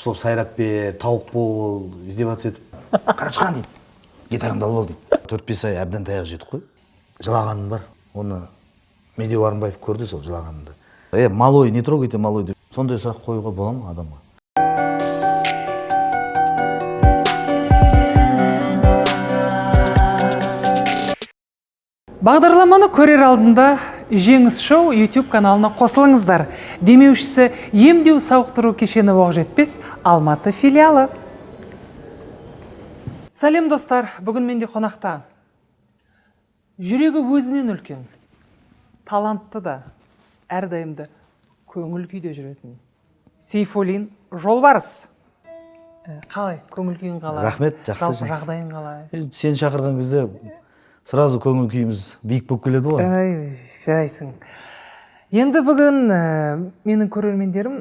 Құс болып сайрап бер, тауық бол, издеваться етіп. Қарашқан дейді, гитараңды алып ал дейді. 4-5 ай әбден таяқ жедік қой. Жылағаным бар. Оны Медеу Арынбаев көрді сол жылағанымды. Малой, не трогайте малой деп. Сондай сұрақ қоюға бола ма адамға? Бағдарламаны көрер алдында Жеңіс шоу YouTube каналына қосылыңыздар. Демеушісі емдеу сауықтыру кешені Оқжетпес Алматы филиалы. Сәлем, достар, бүгін менде қонақта жүрегі өзінен үлкен, талантты да, әрдайымды көңіл күйде жүретін Сейфуллин Жолбарыс. Қалай, көңіл күйің қалай? Рахмет, жақсы, Жалпы жақсы. жағдайың қалай? Сені шақырған кезде сразу көңіл күйіміз биік болып келеді ғой. Ай, жарайсың. Енді бүгін менің көрермендерім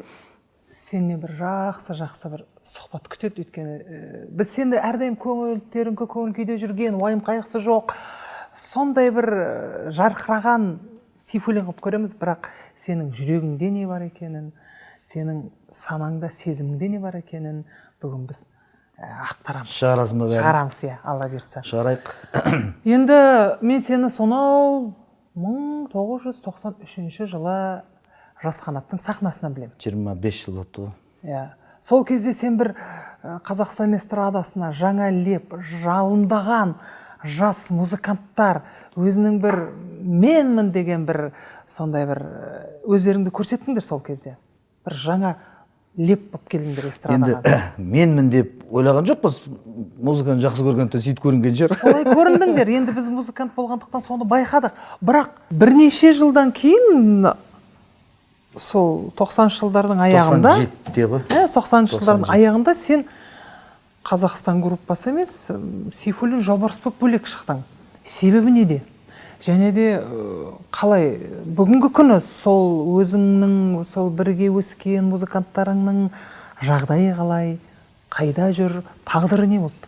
сенен бір жақсы бір сұхбат күтеді, өйткені біз сені әрдайым көңіл көңіл күйде жүрген, уайым қайғысы жоқ, сондай бір жарқыраған Сейфуллин қылып көреміз, бірақ сенің жүрегіңде не бар екенін, сенің санаңда, сезіміңде не бар екенін бүгін біз ақтарамыз. Шығарасың ба бәрін? Шығарамыз, иә, Алла бұйыртса. Шығарайық. Енді мен сені сонау 1993 жылы Жас Қанаттың сахнасынан білемін. 25 жыл болыпты ғой. Иә. Сол кезде сен бір Қазақстан эстрадасына жаңа леп, жалындаған жас музыканттар, өзінің бір менмін деген бір сондай бір өздеріңді көрсеттіңдер сол кезде. Бір жаңа леп болып келдіңдер Енді эстрадаға. менмін деп ойлаған жоқпыз. Музыканы жақсы көргендіктен сөйтіп көрінген шығар. Солай көріндіңдер. Енді біз музыкант болғандықтан соны байқадық. Бірақ бірнеше жылдан кейін, сол 90-шы жылдардың аяғында, 97-те ғой. 90-шы жылдардың 97. аяғында сен Қазақстан группасы емес, Сейфуллин Жолбарыс болып бөлек шықтың. Себебі неде? Және де қалай бүгінгі күні сол өзіңнің сол бірге өскен музыканттарыңның жағдайы қалай, қайда жүр, тағдыры не болды?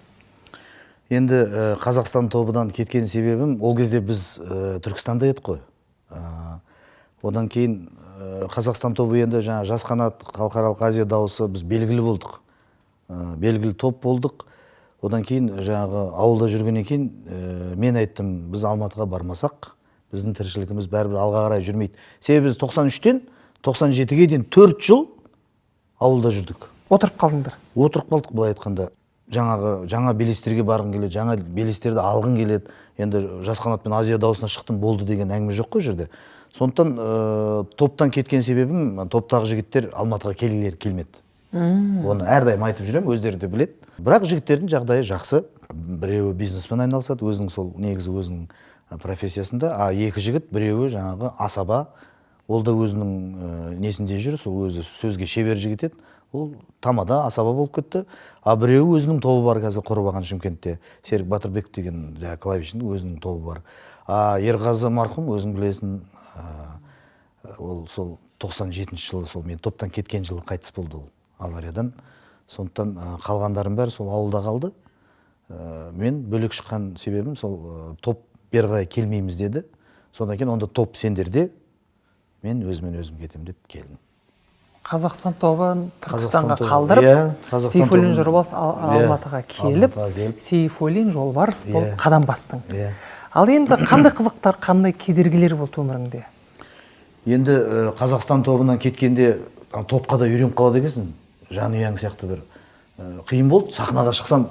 Енді Қазақстан тобынан кеткен себебім, ол кезде біз Түркістанда едік қой. Одан кейін Қазақстан тобы енді жаңа Жас Қанат, Халықаралық Азия дауысы, біз белгілі болдық. Белгілі топ болдық. Одан кейін жаңағы ауылда жүргеннен кейін мен айттым, біз Алматыға бармасақ, біздің тіршілігіміз бәрібір алға қарай жүрмейді. Себебі біз 93-тен 97-ге дейін 4 жыл ауылда жүрдік. Отырып қалдыңдар. Отырып қалдық, былай айтқанда. Жаңағы жаңа белестерге барғың келеді, жаңа белестерді алғың келеді. Енді Жас Қанат пен Азия дауысына шықтым болды деген әңгіме жоқ қой жерде. Сондықтан топтан кеткен себебім, топтағы жігіттер Алматыға келгілері келмеді. Оны әрдайым айтып жүремін, өздері де біледі. Бірақ жігіттердің жағдайы жақсы. Біреуі бизнеспен айналысады, өзінің сол негізі өзінің профессиясында. А екі жігіт, біреуі жаңағы асаба, ол да өзінің несінде жүр, сол өзі сөзге шебер жігіт еді. Ол тамада асаба болып кетті. А біреуі өзінің тобы бар қазір құрып алған Шымкентте. Серік Батырбек деген жаңағы клавишник, өзінің тобы бар. А Ерғазы марқұм, өзің білесің, ол сол 97 жылы, сол мен топтан кеткен жылы қайтыс болды ол авариядан. Сондықтан қалғандарым бәрі сол ауылда қалды. Мен бөлек шыққан себебім сол, топ бері қарай келмейміз деді. Содан кейін онда топ сендерде, мен өзімен өзім кетемін деп келдім. Қазақстан тобын Қазақстан Түркістанға тобы, қалдырып, иә, Қазақстан Сейфуллин тобын. Жолбарыс Иә, Алматыға келіп, Алматыға келіп. Сейфуллин Жолбарыс болып Иә. қадам бастың. Иә. Ал енді қандай қызықтар, қандай кедергілер болды өміріңде? Енді Қазақстан тобынан кеткенде топқа да үйреніп қалады екенсің. Жанұяң сияқты бір қиын болды. Сахнаға шықсам,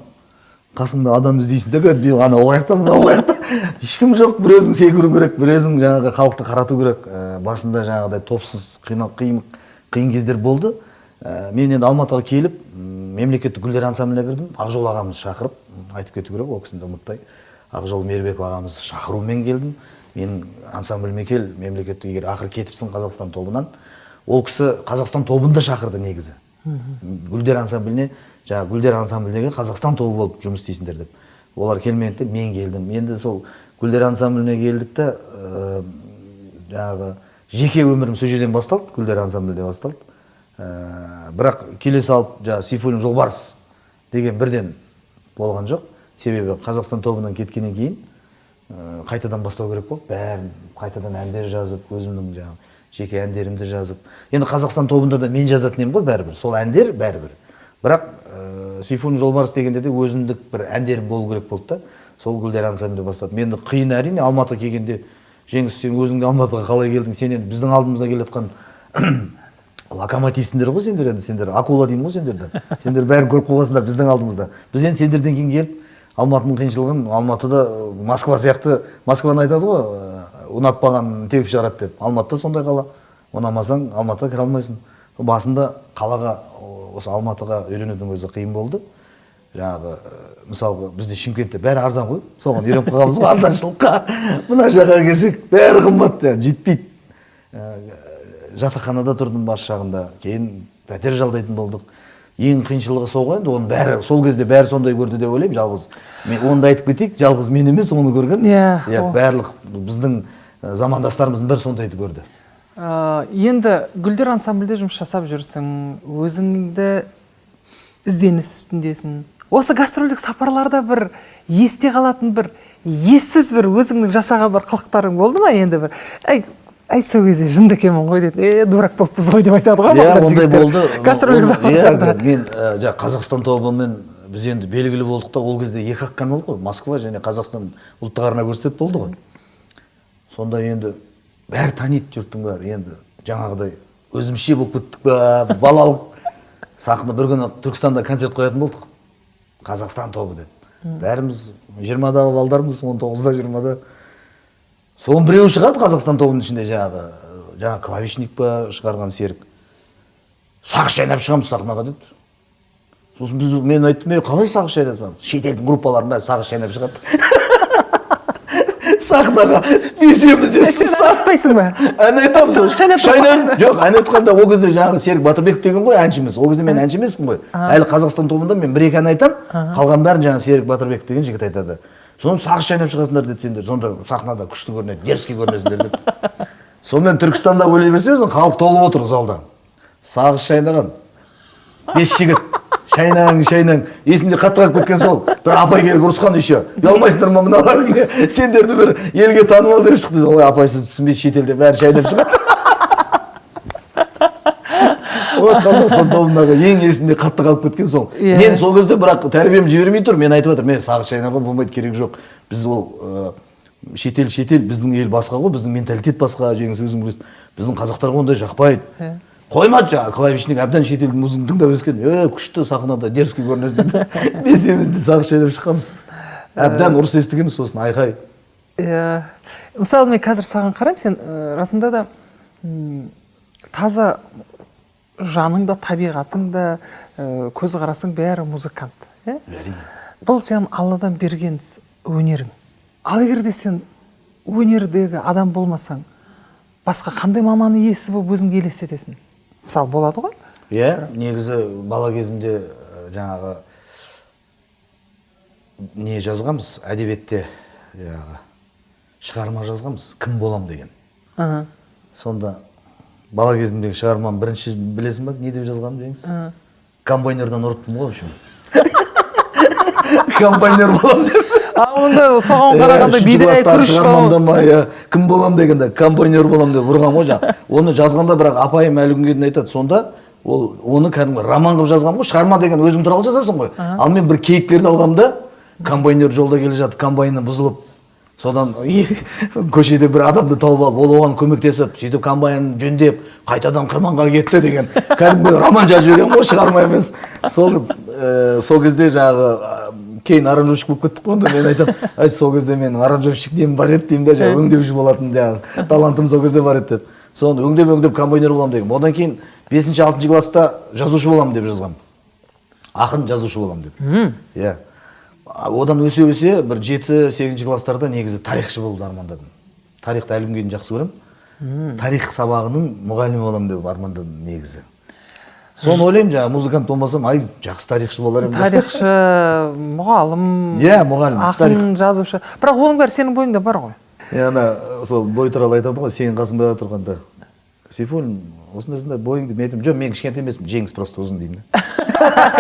қасыңда адам іздейсің де, кәдімгі анау қаяқта, мынау қаяқта. Ешкім жоқ, бір өзің секіру керек, бір өзің жаңағы халықты қарату керек. Басында жаңағыдай топсыз қиын кездер болды. Мен енді Алматыға келіп, мемлекеттік гүлдер ансамбліне кірдім. Ақжол ағамыз шақырып, айтып кету керек, ол кісіні де ұмытпай. Ақжол Мейірбеков ағамыз шақырумен келдім. Менің ансамбліме кел, мемлекеттік, егер ақыры кетіпсің Қазақстан тобынан. Ол кісі Қазақстан тобын да шақырды негізі. Гүлдер ансамбліне, жаңағы Гүлдер ансамбліндегі Қазақстан тобы болып жұмыс істейсіңдер деп. Олар келмеді де, мен келдім. Енді сол Гүлдер ансамбліне келдік те, жаңағы жеке өмірім сол жерден басталды, Гүлдер ансамблінде басталды. Бірақ келе салып, жаңағы Сейфуллин Жолбарыс деген бірден болған жоқ. Себебі Қазақстан тобынан кеткеннен кейін қайтадан бастау керек болды. Бәрін қайтадан әндер жазып, өзімнің жаңағы жеке әндерімді жазып. Енді Қазақстан тобында да мен жазатын едім ғой бәрібір. Сол әндер бәрібір. Бірақ Сейфуллин Жолбарыс дегенде де өзіндік бір әндерім болу керек болды да. Сол Гүлдер ансамблі бастадым. Енді қиын әрине, Алматыға келгенде, Жеңіс, сен өзің де Алматыға қалай келдің? Сен енді біздің алдымызда келе жатқан локомотивсіңдер ғой сендер енді, сендер акула деймін ғой сендерді. Сендер бәрін көріп қойғансыңдар біздің алдымызда. Біз енді сендерден кейін келіп, Алматының қиыншылығын, Алматыда Москва сияқты, Москваны айтады ғой, ұнатпаған теуіп шығарады деп. Алматыда сондай қала, ұнамасаң Алматыға кіре алмайсың. Басында қалаға, осы Алматыға үйренудің өзі қиын болды. Жаңағы, мысалға, бізде Шымкентте бәрі арзан ғой, соған үйреніп қалғанбыз ғой арзаншылыққа. Мына жаққа келсек бәрі қымбат, жаңағы жетпейді. Жатақханада тұрдым бас жағында, кейін пәтер жалдайтын болдық. Ең қиыншылығы сол ғой енді, оның бәрі, сол кезде бәрі сондай көрді деп ойлаймын, жалғыз. Мен оны да айтып кетейік, жалғыз мен емес оны көрген. Иә, барлық біздің замандастарымыздың бәрі сондайды көрді. Енді Гүлдер ансамбльде жұмыс жасап жүрсің, өзіңді ізденіс үстіндесің. Осы гастрольдік сапарларда бір есте қалатын бір ессіз бір өзіңнің жасаған бір қылықтарың болды ма енді бір? Әй, әй, сол кезде жынды екенмін ғой деп, дурак болыппыз ғой деп айтады ғой. Иә, ондай болды. Гастрольдік сапарларда. Мен жаңа Қазақстан тобымен біз енді белгілі болдық та, ол кезде екі ақ канал ғой, Москва және Қазақстан ұлттық арна көрсетеді болды ғой. Сонда енді бәрі таниды, жұрттың бәрі. Енді жаңағыдай өзімше болып кеттік па, балалық сахна. Бір күні Түркістанда концерт қоятын болдық, Қазақстан тобы деп. Бәріміз 20-дағы балдармыз, 19-да, 20-да. Соның біреуін шығарды Қазақстан тобының ішінде, жаңағы клавишник па шығарған Серік. Сағыз шайнап шығамыз сахнаға деді. Сосын мен айттым, қалай сағыз шайнап шығамыз? Шетелдің группаларының бәрі сағыз шайнап шығады. Сахнаға бесеуміз де Сен ән айтпайсың ба? Ән айтамыз. Шайнап Шайнап, жоқ, ән айтқанда ол кезде жаңағы Серік Батырбеков деген ғой әншіміз. Ол кезде мен әнші емеспін ғой. Әлі Қазақстан тобында мен бір-екі ән айтам, қалған бәрін жаңағы Серік Батырбеков деген жігіт айтады. Соны сағыз шайнап шығасыңдар деді сендер. Сонда сахнада күшті көрінеді, дерзкий көрінесіңдер деп. Сонымен Түркістанда ойлай берсе өзің, халық толып отыр залда. Сағыз шайнаған 5 жігіт. Шайнаң, шайнаң. Есімде қатты қалып кеткен сол. Бір апай келіп ұрысқан еще. Ұялмайсыңдар ма мыналарың? Сендерді бір елге танымал деп шықты. Ой, апай, сіз түсінбей, шетелде бәрі шайнап шығады. Вот Қазақстан тобындағы ең есімде қатты қалып кеткен сол. Мен сол кезде бірақ тәрбием жібермей тұр. Мен айтып жатырмын, мен сағыз шайнауға болмайды, керек жоқ. Біз ол шетел, шетел, біздің ел басқа ғой, біздің менталитет басқа, Жеңіс өзің білесің. Біздің қазақтарға ондай жақпайды. Қоймады жаңағы клавишник, әбден шетелдің музыкасын тыңдап өскен. Күшті сахнада дерзкий көрінесің деп. Бесеуміз де сағыз шайнап шыққанбыз. Әбден ұрыс естігенбіз сосын, айқай. Мысалы, мен қазір саған қараймын, сен расында да таза жаның да, табиғатың да, көзқарасың бәрі музыкант. Әрине. Бұл сенің Алладан берген өнерің. Ал егер де сен өнердегі адам болмасаң, басқа қандай маман иесі болып өзіңді елестетесің? Мысалы, болады ғой? Иә, негізі бала кезімде жаңағы не жазғанбыз, әдебиетте жаңағы шығарма жазғанбыз, кім болам деген. Сонда бала кезімдегі шығармам бірінші білесің ба, не деп жазғанымды, Жеңіс? Комбайнердан ұрыптым ғой, в общем. Комбайнер болам деп. А онда соған қарағанда Үшінші бидай класстағы күріш шығармамда ма, иә, кім болам дегенде комбайнер болам деп ұрған ғой жаңа. Оны жазғанда бірақ апайым әлі күнге дейін айтады, сонда ол оны кәдімгі роман қылып жазған ғой, шығарма деген өзің туралы жазасың ғой. Ал мен бір кейіпкерді алғанмын да, комбайнер жолда келе жатып, комбайны бұзылып, содан көшеде бір адамды тауып алып, ол оған көмектесіп, сөйтіп комбайнын жөндеп, қайтадан қырманға кетті деген кәдімгі роман жазып жіберген ғой, шығарма емес. Сол кезде жаңағы кейін аранжировщик болып кеттік қой, онда мен айтамын, ай, сол кезде менің аранжировщик нем бар еді деймін да, жаңағы өңдеуші болатын жаңағы талантым сол кезде бар еді деп. Соны өңдеп өңдеп комбайнер боламын деген. Одан кейін 5-ші, 6-шы класста жазушы боламын деп жазғанмын. Ақын жазушы боламын деп. Иә. Одан өсе өсе бір 7-8 класстарда негізі тарихшы болуды армандадым. Тарихты әлі күнге дейін жақсы көремін. Тарих сабағының мұғалімі боламын деп армандадым негізі. Соны ойлаймын, жаңағы музыкант болмасам, ай, жақсы тарихшы болар едім деп. Тарихшы, мұғалім, Иә, мұғалім, ақын, тарих. жазушы. Бірақ оның бәрі сенің бойыңда бар ғой. Иә, ана сол бой туралы айтады ғой, сенің қасыңда тұрғанда. Сейфуллин, осындай осындай бойыңды, мен айтамын, жоқ, мен кішкентай емеспін, Жеңіс просто ұзын деймін да.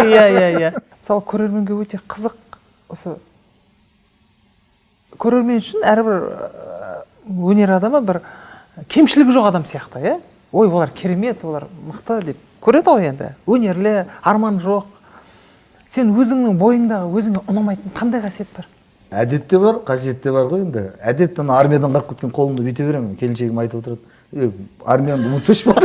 Иә, иә, иә. Мысалы, көрерменге өте қызық осы көрермен үшін әрбір өнер адамы бір кемшілігі жоқ адам сияқты, иә? Ой, олар керемет, олар мықты деп көреді ғой енді. Өнерлі, арман жоқ. Сен өзіңнің бойыңдағы өзіңе ұнамайтын қандай қасиет бар? Әдет те бар, қасиет те бар ғой енді. Әдет ана армиядан қалып кеткен қолымды бүйте беремін. Келіншегім айтып отырады. Армияны ұмытсайшы болды.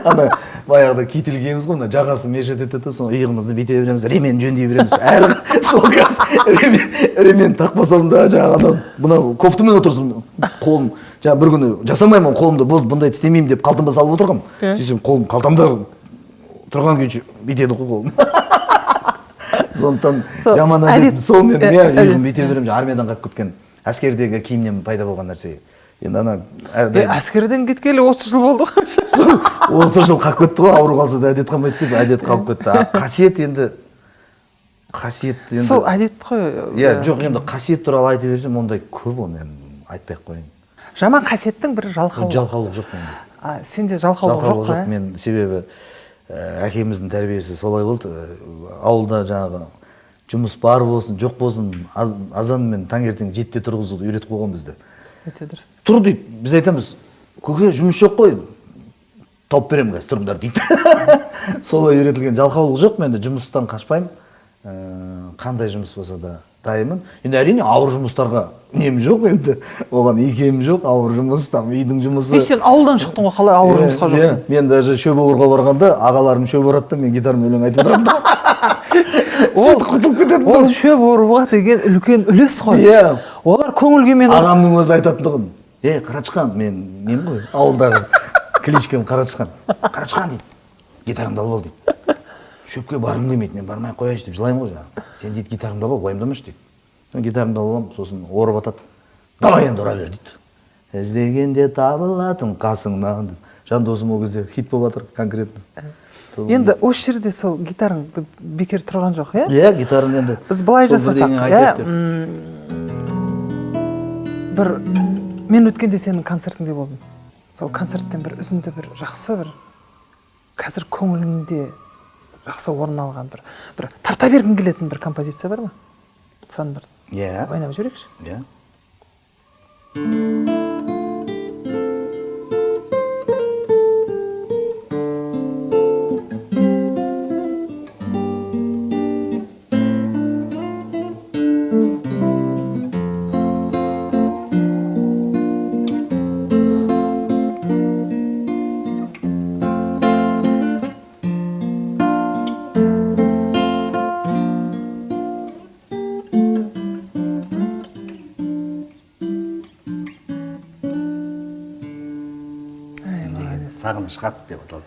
Ана баяғыда китель киеміз ғой, мына жағасы мешет етеді, соны иығымызды бүйте береміз, ремен жөндей береміз. Әлі сол қазір ремен тақпасам да жаңағы анау мынау кофтамен отырсам қолым жаңа бір күні жасамаймын қолымды, болды бұндайды істемеймін деп қалтама салып отырғанмын. Сөйтсем қолым қалтамда тұрған күйінше бүйтеді ғой қолым. Сондықтан жаман әдет сол мен, иә, иығым бүйте беремін, армиядан қалып кеткен әскердегі киімнен пайда болған нәрсе. Енді ана әрдайым Әскерден кеткелі 30 жыл болды ғой. 30 жыл қалып кетті ғой, ауру қалса да әдет қалмайды деп, әдет қалып кетті. А қасиет енді, қасиет енді сол әдет қой. Иә, жоқ, енді қасиет туралы айта берсем, ондай көп, оны енді айтпай ақ қояйын. Жаман қасиеттің бірі жалқаулық. Жалқаулық жоқ менде. А, сенде жалқаулық жоқ жоқ? Мен себебі әкеміздің тәрбиесі солай болды. Ауылда жаңағы жұмыс бар болсын, жоқ болсын, азанмен таңертең 7-те тұрғызуды үйретіп қойған бізді. Өте дұрыс. Тұр дейді, біз айтамыз, көке жұмыс жоқ қой, тауып беремін қазір, тұрыңдар дейді. Солай үйретілген жалқаулық жоқ менде, жұмыстан қашпаймын. Қандай жұмыс болса да дайынмын. Енді әрине ауыр жұмыстарға нем жоқ енді, оған икемім жоқ, ауыр жұмыс, там үйдің жұмысы. Сен ауылдан шықтың ғой, қалай ауыр жұмысқа жоқсың? Мен даже шөп оруға барғанда ағаларым шөп орады да, мен гитарамен өлең айтып отырамын. Сөйтіп құтылып кететін. Ол шөп оруға деген үлкен үлес қой. Иә. Олар көңіл күймен. Ағамның өзі айтатын тұғын. Қарашқан, мен нем ғой, ауылдағы кличкам Қарашқан. Қарашқан дейді, гитараңды алып ал дейді. Шөпке барғым келмейді, мен бармай қояйыншы деп жылаймын ғой жаңағы. Сен дейді гитараңды алып ал, уайымдамашы дейді. Мен гитарамды алып аламын, сосын орып атады. Давай енді ұра бер дейді. Іздегенде табылатын қасыңнан деп. Жан досым ол кезде хит болып жатыр конкретно. Енді осы жерде сол гитараңды бекер тұрған жоқ, иә? Иә, гитараны енді біз былай жасасақ, иә, бір мен өткенде сенің концертіңде болдым. Сол концерттен бір үзінді, бір жақсы, бір қазір көңіліңде жақсы орын алған бір тарта бергің келетін бір композиция бар ма? Соны бір ойнап жіберейікші. Иә. Сағыныш хат деп аталады.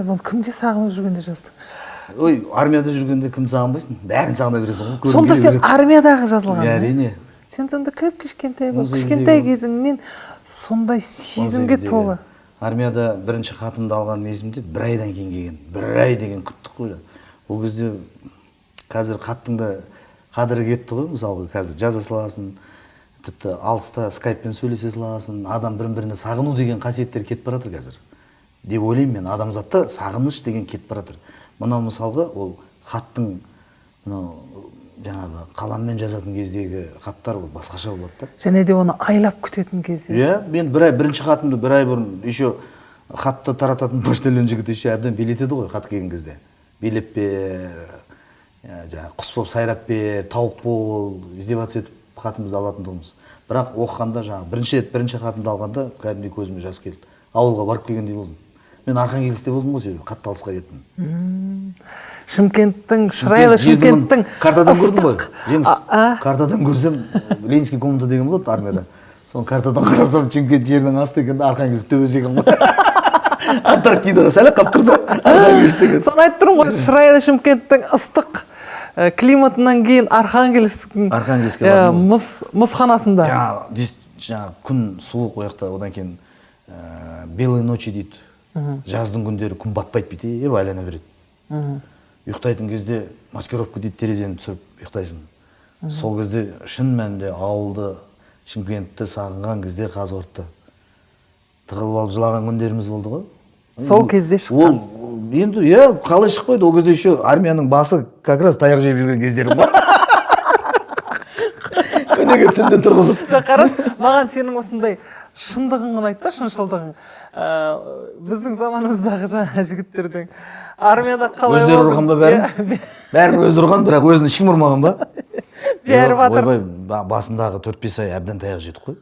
Бұл кімге сағынып жүргенде жаздың? Ой, армияда жүргенде кімді сағынбайсың? Бәрін сағына бересің ғой. Сонда сен армиядағы жазылған? Әрине. Сен сонда көп кішкентай болып, кішкентай кезіңнен сондай сезімге толы. Армияда бірінші хатымды алған кезімде бір айдан кейін келген. Бір ай деген күттік қой. Ол кезде қазір хаттың да қадірі кетті ғой, мысалға қазір жаза саласың, тіпті алыста скайппен сөйлесе саласың, адам бірін-біріне сағыну деген қасиеттер кетіп бара жатыр қазір. Деп ойлаймын мен, адамзатта сағыныш деген кетіп бара жатыр. Мынау мысалға ол хаттың мынау жаңағы қаламмен жазатын кездегі хаттар ол басқаша болады да. Және де оны айлап күтетін кезде. Иә, мен бір ай бірінші хатымды бір ай бұрын еще хатты тарататын почтальон жігіт еще әбден билетеді ғой хат келген кезде. Билеп бер, жаңағы құс болып сайрап бер, тауық бол, издеваться етіп хатымызды алатын тұғынбыз. Бірақ оқығанда жаңағы бірінші хатымды алғанда кәдімгідей көзіме жас келді. Ауылға барып келгендей болдым. Мен Архангельскте болдым ғой, себебі қатты алысқа кеттім. Шымкенттің, шырайлы Шымкенттің картадан көрдім ғой, Жеңіс. Картадан көрсем, Ленинский комната деген болады армияда. Соны картадан қарасам, Шымкент жерінің асты екен, Архангельск төбесі екен ғой. Антарктидаға сәл қалып тұрды, Архангельск деген. Соны айтып тұрмын ғой, шырайлы Шымкенттің ыстық климатынан кейін Архангельсктің Архангельскке бардым. Мұзханасында. Жаңағы күн суық ол жақта, одан кейін белые ночи дейді. Жаздың күндері күн батпайды бүйтіп айлана береді. Ұйықтайтын кезде маскировка дейді, терезені түсіріп ұйықтайсың. Сол кезде шын мәнінде ауылды, Шымкентті сағынған кезде Қазығұртты тығылып алып жылаған күндеріміз болды ғой. Сол кезде шыққан. Ол енді иә, қалай шықпайды? Ол кезде еще армияның басы как раз таяқ жеп жүрген кездерім ғой. Күніге түнде тұрғызып. Қарашы, маған сенің осындай шындығың ұнайды да, шыншылдығың. Біздің заманымыздағы жаңа жігіттердің армияда қалай өздері ұрған ба бәрін? Бәрін өзі ұрған, бірақ өзін ешкім ұрмаған ба? Бәрі батыр. Ойбай, басындағы 4-5 ай әбден таяқ жедік қой.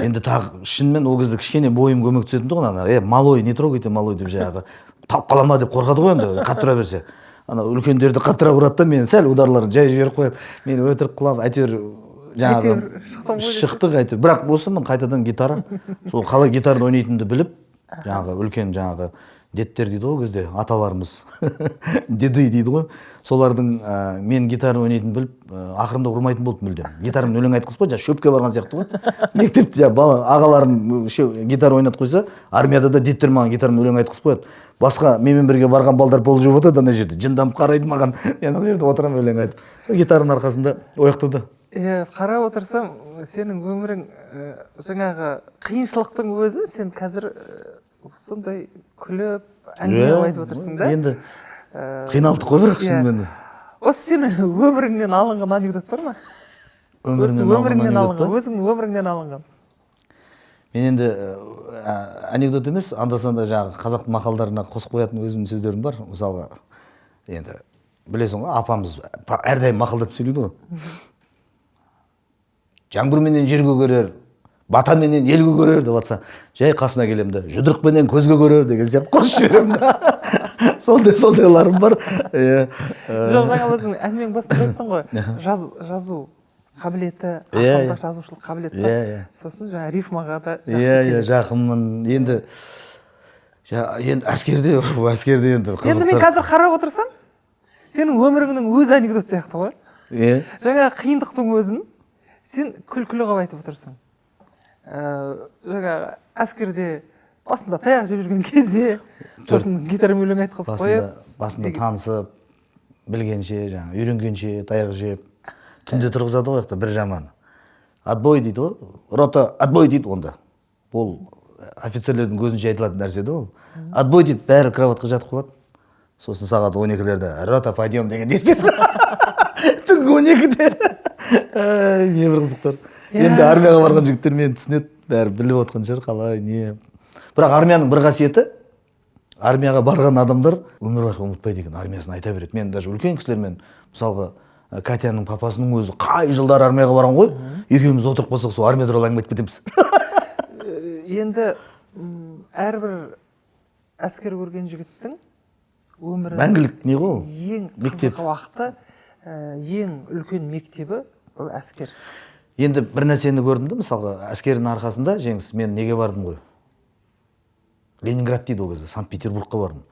Енді тағы шынымен ол кезде кішкене бойым көмектесетін тұғын, ана, малой, не трогайте малой деп жаңағы талып қала ма деп қорқады ғой енді, қатты ұра берсе. Ана үлкендерді қаттырақ ұрады да, мені сәл ударларын жай жіберіп қояды. Мен өтірік құлап, әйтеуір жаңағы шықтық әйтеуір. Бірақ осы мен қайтадан гитара, сол қалай гитарада ойнайтынымды біліп, жаңағы үлкен жаңағы дедтер дейді ғой кезде, аталарымыз, деды дейді ғой, солардың мен гитара ойнайтынын біліп, ақырында ұрмайтын болды мүлдем. Гитарамен өлең айтқызып қойды, жаңағы шөпке барған сияқты ғой. Мектепте бала ағаларым гитара ойнатып қойса, армияда да дедтер маған гитарамен өлең айтқызып қояды. Басқа менімен бірге барған балдар пол жуып отырады ана жерде, жынданып қарайды маған. Мен ана жерде отырамын өлең айтып. Сол гитараның арқасында ояқтады. Қарап отырсам, сенің өмірің жаңағы қиыншылықтың өзін сен қазір сондай күліп әңгіме айтып отырсың да. Енді қиналдық қой бірақ шынымен де. Осы сенің өміріңнен алынған анекдот бар ма? Өмірімнен алынған анекдот па? Өзіңнің өміріңнен алынған. Мен енді анекдот емес, анда-санда жаңағы қазақ мақалдарына қосып қоятын өзімнің сөздерім бар. Мысалға, енді білесің ғой, апамыз әрдайым мақалдап сөйлейді ғой. Жаңбырменен жер көгерер, батаменен ел көгерер деп жатса, жай қасына келемін да, жұдырықпенен көз көгерер деген сияқты қосып жіберемін да. Сондайларым бар. Жоқ, жаңа өзің әңгіменің басында айттың ғой, жазу қабілеті, ақындық жазушылық қабілеті бар. Сосын жаңа рифмаға да иә, жақынмын. Енді енді әскерде енді қызықтар. Енді мен қазір қарап отырсам, сенің өміріңнің өзі анекдот сияқты ғой. Жаңа қиындықтың өзін сен күлкілі қылып айтып отырсың. Жаңа әскерде басында таяқ жеп жүрген кезде, сосын гитарамен өлең айтқызып қойып, басында танысып, білгенше, жаңа үйренгенше таяқ жеп, түнде тұрғызады ғой бір жаманы. Отбой дейді ғой, рота отбой дейді онда. Ол офицерлердің көзінше айтылатын нәрсе де ол. Отбой дейді, бәрі кроватқа жатып қалады. Сосын сағат 12-лерде рота подъем деген естисің. Түнгі 12-де. Не бір қызықтар. Енді армияға барған жігіттер мені түсінеді, бәрі біліп отқан шығар қалай, не. Бірақ армияның бір қасиеті, армияға барған адамдар өмір бақи ұмытпайды екен, армиясын айта береді. Мен даже үлкен кісілермен, мысалға, Катяның папасының өзі қай жылдары армияға барған ғой, екеуміз отырып қалсақ, сол армия туралы әңгіме айтып кетеміз. Енді әрбір әскер көрген жігіттің өмірі мәңгілік не ғой ол? Ең қызық уақыты, ең үлкен мектебі ол әскер. Енді бір нәрсені көрдім де, мысалға, әскердің арқасында, Жеңіс, мен неге бардым ғой? Ленинград дейді ол кезде, Санкт-Петербургқа бардым.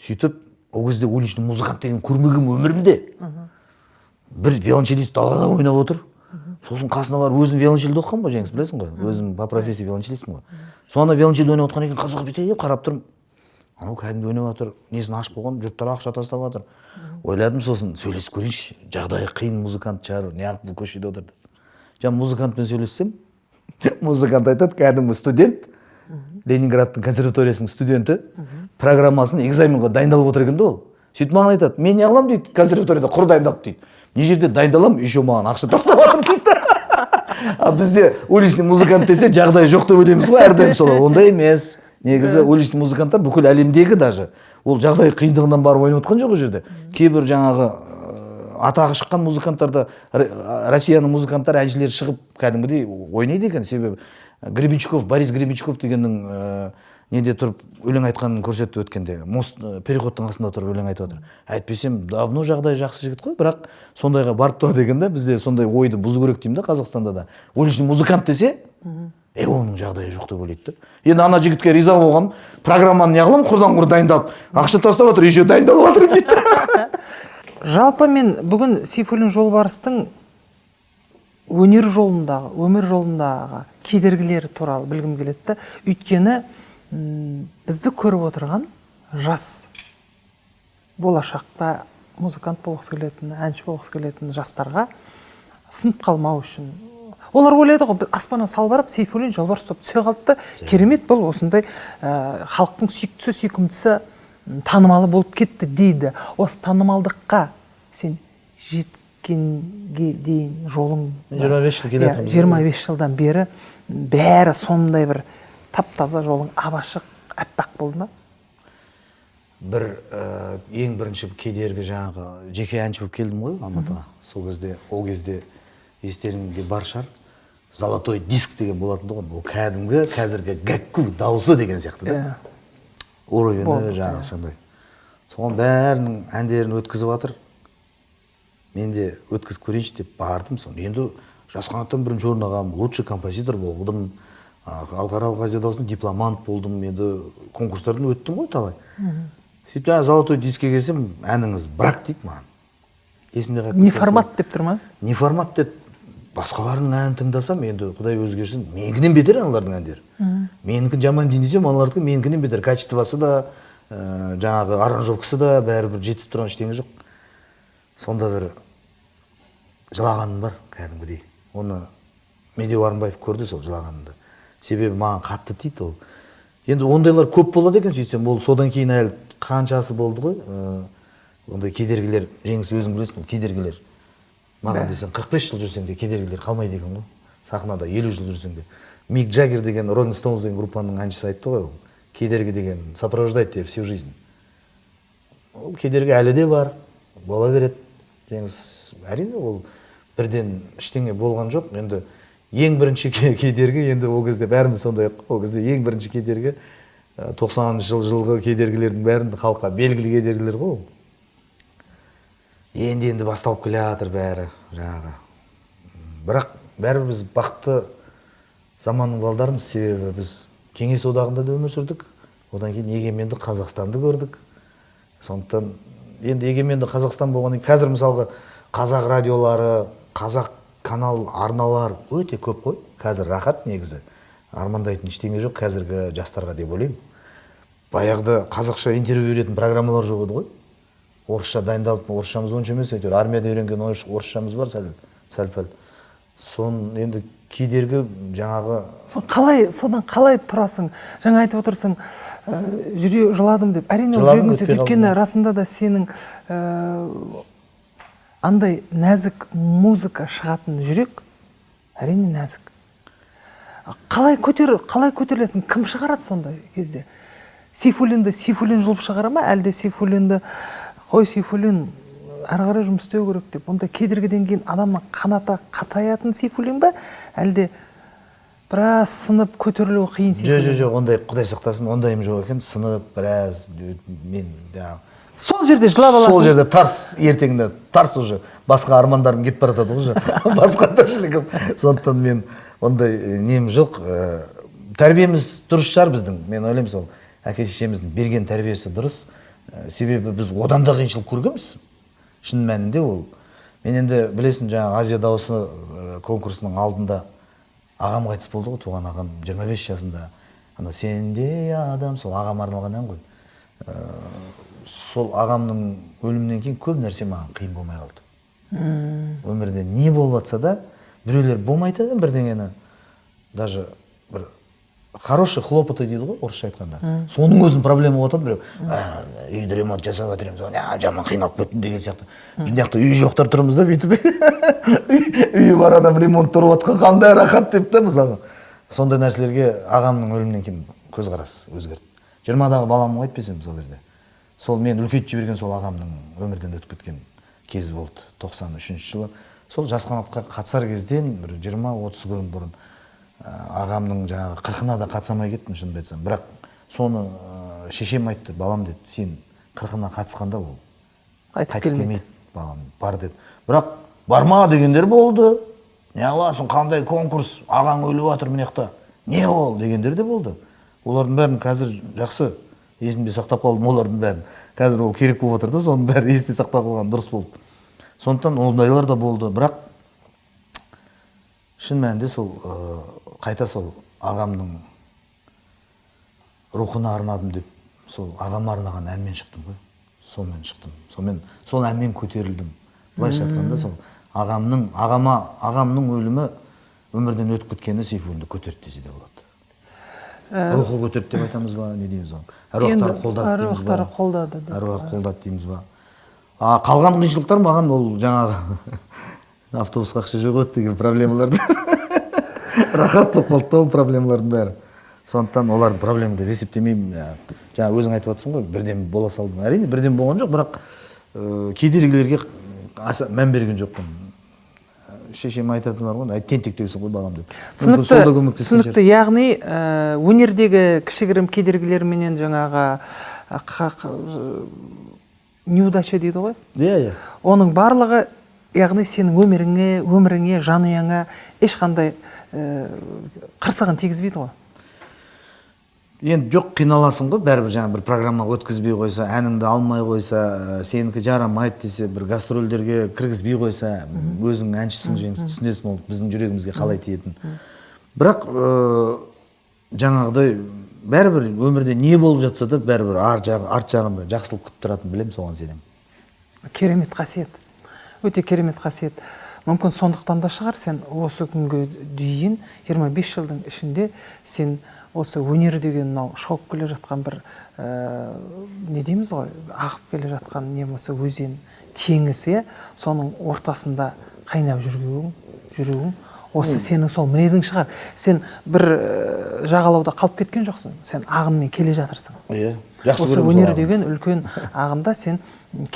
Сөйтіп, ол кезде уличный музыкант деген көрмегенмін өмірімде. Бір виолончелист далада ойнап отыр. Сосын қасына барып, өзім виолончельде оқығанмын ғой, Жеңіс, білесің ғой? Өзім по профессии виолончелистпін ғой. Соны виолончельде ойнап отқан екен, қызығып бүйтіп қарап тұрмын. Анау кәдімгі ойнап жатыр, несін ашып қойған, жұрттар ақша тастап жатыр. Ойладым сосын, сөйлесіп көрейінші, жағдайы қиын музыкант шығар, неғып бұл көшеде отыр деп. Жаңа музыкантпен сөйлессем, музыкант айтады, кәдімгі студент, Ленинградтың консерваториясының студенті, программасын экзаменға дайындалып отыр екен де ол. Сөйтіп маған айтады, мен не қыламын дейді, консерваторияда құр дайындалып дейді. Не жерде дайындаламын, еще маған ақша тастап жатыр дейді. А бізде уличный музыкант десе жағдай жоқ деп ойлаймыз ғой әрдайым солай. Ондай емес. Негізі уличный музыканттар бүкіл әлемдегі даже. Ол жағдай қиындығынан барып ойнап отқан жоқ ол жерде. Кейбір жаңағы атағы шыққан музыканттар да, Россияның музыканттары, әншілері шығып кәдімгідей ойнайды екен. Себебі Гребенщиков, Борис Гребенщиков дегеннің неде тұрып өлең айтқанын көрсетті өткенде. Мост, переходтың қасында тұрып өлең айтып жатыр. Әйтпесем, давно жағдай жақсы жігіт қой, бірақ сондайға барып тұрады екен да, бізде сондай ойды бұзу керек деймін да, Қазақстанда да. Уличный музыкант десе, оның жағдайы жоқ деп ойлайды да. Енді ана жігітке риза болған, программаны не қыламын, құрдан құр дайындалып, ақша тастап жатыр, еще дайындалып жатыр дейді. Жалпы мен бүгін Сейфуллин Жолбарыстың өнер жолындағы, өмір жолындағы кедергілері туралы білгім келеді да. Өйткені бізді көріп отырған жас, болашақта музыкант болғысы келетін, әнші болғысы келетін жастарға сынып қалмау үшін. Олар ойлайды ғой, аспаннан салбырап Сейфуллин Жолбарыс болып түсе қалды да, керемет бұл осындай халықтың сүйіктісі, сүйкімдісі, танымалы болып кетті дейді. Осы танымалдыққа сен жеткенге дейін жолың 25 жыл келе жатырмыз. 25 жылдан бері бәрі сондай бір тап-таза жолың ап-ашық, аппақ болды ма? Бір ең бірінші кедергі жаңағы жеке әнші болып келдім ғой Алматыға. Сол кезде, ол кезде естеріңде бар шығар, золотой диск деген болатын тұғын. Ол кәдімгі қазіргі Гәкку дауысы деген сияқты да. Уровені жаңағы сондай. Соған бәрінің әндерін өткізіп жатыр. Мен де өткізіп көрейінші деп бардым. Соны енді «Жас қанаттан» бірінші орын алғанмын, лучший композитор болдым, халықаралық «Азия дауысында» дипломант болдым, енді конкурстардан өттім ғой талай. Сөйтіп жаңағы золотой дискке келсем, «Әніңіз брак» дейді маған. Есімде қалып Не кеткен. формат деп тұр ма? Не формат деді. Басқаларының әнін тыңдасам, енді құдай өзі кешірсін, менікінен бетер аналардың әндері. Менікін жаман дейін десем, аналардікі менікінен бетер, качествосы да, жаңағы аранжировкасы да, бәрібір жетісіп тұрған ештеңе жоқ. Сонда бір жылағаным бар кәдімгідей. Оны Медеу Арынбаев көрді, сол жылағанымды, себебі маған қатты тиді ол. Енді ондайлар көп болады екен сөйтсем. Ол содан кейін әлі қаншасы болды ғой, ондай кедергілер. Жеңіс, өзің білесің, ол кедергілер маған десең, 45 жыл жүрсең де, кедергілер қалмайды екен ғой. Сахнада 50 жыл жүрсең де, Мик Джаггер деген, Роллинг Стоунс деген группаның әншісі айтты ғой, ол кедергі деген сопровождает тебя всю жизнь. Ол кедергі әлі де бар, бола береді, Жеңіс. Әрине, ол бірден ештеңе болған жоқ. Енді ең бірінші кедергі, енді ол кезде бәріміз сондай қой, ол кезде ең бірінші кедергі, 90-жыл жылғы кедергілердің бәрін, халыққа белгілі кедергілер ғой ол. Енді енді басталып келе жатыр бәрі жаңағы. Бірақ бәрібір біз бақытты заманның балдарымыз, себебі біз Кеңес Одағында да өмір сүрдік, одан кейін егеменді Қазақстанды көрдік. Сондықтан енді егеменді Қазақстан болғаннан кейін, қазір мысалға қазақ радиолары, қазақ канал, арналар өте көп қой қазір. Рахат негізі, армандайтын ештеңе жоқ қазіргі жастарға деп ойлаймын. Баяғыда қазақша интервью беретін программалар жоқ еді ғой, орысша дайындалып. Орысшамыз онша емес, әйтеуір армияда үйренген орысшамыз бар сәл сәл пәл. Соны енді кедергі жаңағы. Қалай, содан қалай тұрасың? Жаңа айтып отырсың, жүре жыладым деп. Әрине, ол Жыладым, жүрегің түседі. Өтпей Өйткені қалдым. расында да сенің андай нәзік музыка шығатын жүрек, әрине, нәзік. Қалай көтер, қалай көтерілесің? Кім шығарады сондай кезде Сейфуллинді? Сейфуллин жұлып шығара ма, әлде Сейфуллинді «Қой, Сейфуллин, әрі қарай жұмыс істеу керек» деп, ондай кедергіден кейін адамның қанаты қатаятын Сейфуллин ба, әлде біраз сынып көтерілуі қиын Жоқ. Сейфуллин? Жоқ, ондай, құдай сақтасын, ондайым жоқ екен. Сынып біраз мен жаңағы Сол жерде жылап аласың. Сол жерде тарс, ертеңінде тарс, уже басқа армандарым кетіп бара жатады ғой, уже басқа тіршілігім. Сондықтан мен ондай нем жоқ. Тәрбиеміз дұрыс шығар біздің, мен ойлаймын, сол әке шешеміздің берген тәрбиесі дұрыс. Себебі біз одан да қиыншылық көргенбіз шын мәнінде. Ол мен енді білесің, жаңағы «Азия дауысы» конкурсының алдында ағам қайтыс болды ғой, туған ағам, 25 жасында. Ана «Сендей адам» сол ағама арналған ән ғой. Сол ағамның өлімінен кейін көп нәрсе маған қиын болмай қалды. Өмірде не болып жатса да, біреулер болмайды бірдеңені, даже бір хороший хлопоты дейді ғой орысша айтқанда, соның өзін проблема болып жатады. Біреу «Үйді ремонт жасап жатыр едім, соны жаман қиналып кеттім» деген сияқты. Біз мына жақта үйі жоқтар тұрмыз да бүйтіп, «Үйі бар адам ремонт тұрып жатқан қандай рахат» деп та. Мысалға, сондай нәрселерге ағамның өлімінен кейін көзқарас өзгерді. 20-дағы баламын ғой әйтпесем сол кезде. Сол мен үлкейтіп жіберген сол ағамның өмірден өтіп кеткен кезі болды 93-жылы. Сол «Жас қанатқа» қатысар кезден бір 20-30 күн бұрын ағамның жаңағы қырқына да қатыса алмай кеттім, шынымды айтсам. Бірақ соны шешем айтты: «Балам, – деді, – сен қырқына қатысқанда ол қайтып қайтып келмейді. келмейді, балам, бар», – деді. Бірақ «Барма» дегендер болды, «Не қыласың, қандай конкурс, ағаң өліп жатыр мына жақта, не ол» дегендер де болды. Олардың бәрін қазір жақсы есімде сақтап қалдым, олардың бәрін. Қазір ол керек болып жатыр да, соның бәрі есте сақтап қалған дұрыс болды. Сондықтан ондайлар да болды. Бірақ шын мәнінде сол қайта сол ағамның рухына арнадым деп, сол ағама арнаған әнмен шықтым ғой. Сонымен шықтым, сонымен, сол әнмен көтерілдім былайша айтқанда. Сол ағамның, ағама, ағамның өлімі, өмірден өтіп кеткені Сейфуллинді көтерді десе де болады. Рухы көтерді деп айтамыз ба, не дейміз оны, әруақтары Енді қолдады дейміз ба? Әруақтары қолдады деп. Әруақ қолдады дейміз ба? А қалған қиыншылықтар маған ол жаңағы автобусқа ақша жоқ еді деген проблемаларды, рахат болып қалды да ол проблемалардың бәрі. Сондықтан оларды проблема деп есептемеймін. Жаңа өзің айтып жатрсың ғой, бірден бола салдым. Әрине, бірден болған жоқ, бірақ кедергілерге аса мән берген жоқпын. Шешем айтатыны бар ғой, ай, тентектеусің ғой, балам, деп. Мүмкін, сол да Түсінікті. көмектескен шығар. Түсінікті. Яғни өнердегі кішігірім кедергілерменен жаңағы неудача дейді ғой, иә иә оның барлығы, яғни, сенің өміріңе, жанұяңа ешқандай қырсығын тигізбейді ғой? Енді жоқ, қиналасың ғой бәрібір. Жаңа бір программа өткізбей қойса, әніңді алмай қойса, сенікі жарамайды десе, бір гастрольдерге кіргізбей қойса, өзің әншісің, Жеңіс, түсінесің ол біздің жүрегімізге қалай тиетінін. Бірақ жаңағыдай бәрібір өмірде не болып жатса да, бәрібір ар жағы, арт жағында жақсылық күтіп тұратынын білемін, соған сенемін. Керемет қасиет, өте керемет қасиет. Мүмкін, сондықтан да шығар, сен осы күнге дейін 25 жылдың ішінде сен осы өнер деген мынау шауып келе жатқан бір не дейміз ғой, ағып келе жатқан не болмаса өзен, теңіз, иә, соның ортасында қайнап жүруің осы сенің сол мінезің шығар. Сен бір жағалауда қалып кеткен жоқсың, сен ағынмен келе жатырсың. Иә, жақсы Осы көремін сол өнер ағынды. деген үлкен ағында сен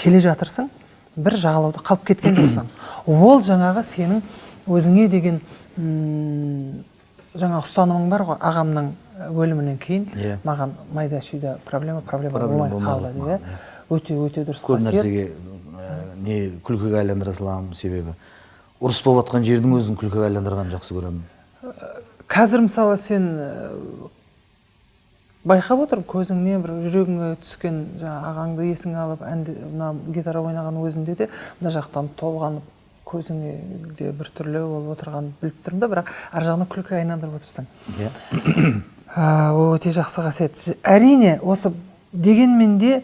келе жатырсың, бір жағалауда қалып кеткен жоқсың. Ол жаңағы сенің өзіңе деген жаңағы ұстанымың бар ғой, ағамның өлімінен кейін маған майда шүйде проблема Проблема болмай болмай қалды қалды деп, маған. Иә, өте, өте дұрыс Көп қасиет. нәрсеге не, күлкіге айландыра саламын, себебі ұрыс болып жатқан жердің өзін күлкіге айландырғанды жақсы көремін. Қазір, мысалы, сен байқап отырмын, көзіңне бір жүрегіңе түскен жаңа ағаңды есіңе алып, әнді, мына гитара ойнаған өзінде де мына жақтан толғанып, көзіңе де біртүрлі болып отырғанын біліп тұрмын да, бірақ ар жағынан күлкіге айналдырып отырсың. Иә. Ол өте жақсы қасиет. Әрине, осы дегенмен де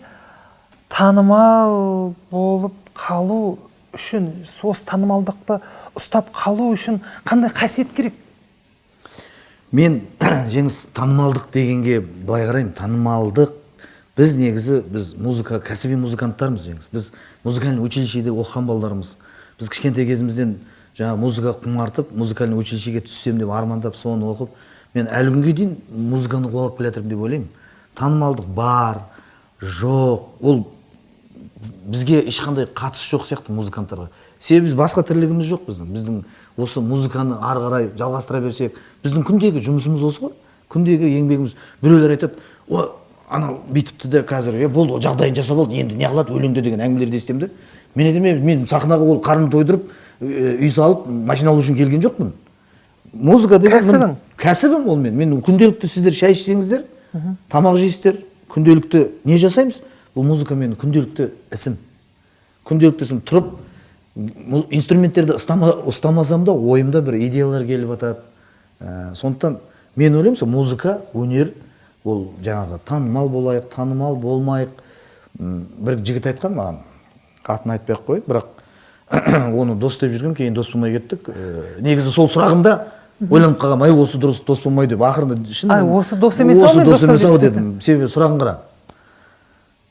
танымал болып қалу үшін, осы танымалдықты ұстап қалу үшін қандай қасиет керек? Мен, Жеңіс, танымалдық дегенге былай қараймын. Танымалдық, біз негізі, біз музыка, кәсіби музыканттармыз, Жеңіс. Біз музыкальный училищеде оқыған балдармыз. Біз кішкентай кезімізден жаңа музыка құмартып, музыкальный училищеге түссем деп армандап, соны оқып, мен әлі күнге дейін музыканы қуалап келе жатырмын деп ойлаймын. Танымалдық бар жоқ, ол бізге ешқандай қатысы жоқ сияқты, музыканттарға, себебі біз басқа тірлігіміз жоқ. Біздің осы музыканы ары қарай жалғастыра берсек, біздің күндегі жұмысымыз осы ғой, күндегі еңбегіміз. Біреулер айтады: «О, анау бүйтіпті де, қазір е, болды ғой, жағдайын жасап алды, енді не қылады өлеңде?» деген әңгімелерді естимін де. Мен айтамын: мен сахнаға ол қарнын тойдырып, үй салып, машина алу үшін келген жоқпын. Музыка деген Кәсібің. Кәсібім ол. Мен күнделікті, сіздер шай ішсеңіздер, тамақ жейсіздер, күнделікті не жасаймыз? Бұл музыка менің күнделікті ісім, күнделікті ісім. Тұрып инструменттерді ұстамасам да, ойымда бір идеялар келіп жатады. Сондықтан мен ойлаймын, сол музыка, өнер ол жаңағы танымал болайық, танымал болмайық. Бір жігіт айтқан маған, атын айтпай ақ қояйын, бірақ оны дос деп жүргем, кейін дос болмай кеттік. Негізі сол сұрағында ойланып қалғанмын: ай, осы дұрыс дос болмай деп. Ақырында шын Ай, осы дос емес ау, осы мен дос дос емес ау деп дедім. Себебі сұрағын қара: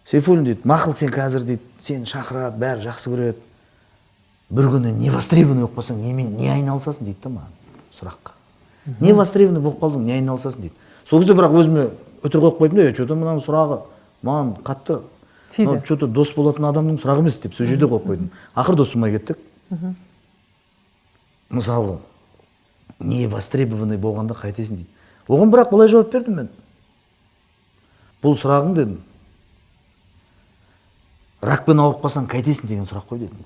«Сейфуллин, – дейді, – мақұл, сен қазір, – дейді, – сені шақырады, бәрі жақсы көреді, бір күні не востребованный болып қалсаң, немен не айналысасың?» – дейді да маған сұраққа. «Не востребованный болып қалдың, не айналысасың?» – дейді. Сол кезде бірақ өзіме үтір қойып қойдым да, че то мынаның сұрағы маған қатты тиді. Че то дос болатын адамның сұрағы емес деп сол жерде қойып қойдым. Ақыры дос болмай кеттік. Мысалға, не востребованный болғанда қайтесің дейді. Оған бірақ былай жауап бердім мен: «Бұл сұрағың, – дедім, – ракпен ауырып қалсаң, қайтесің деген сұрақ қой», – дедім.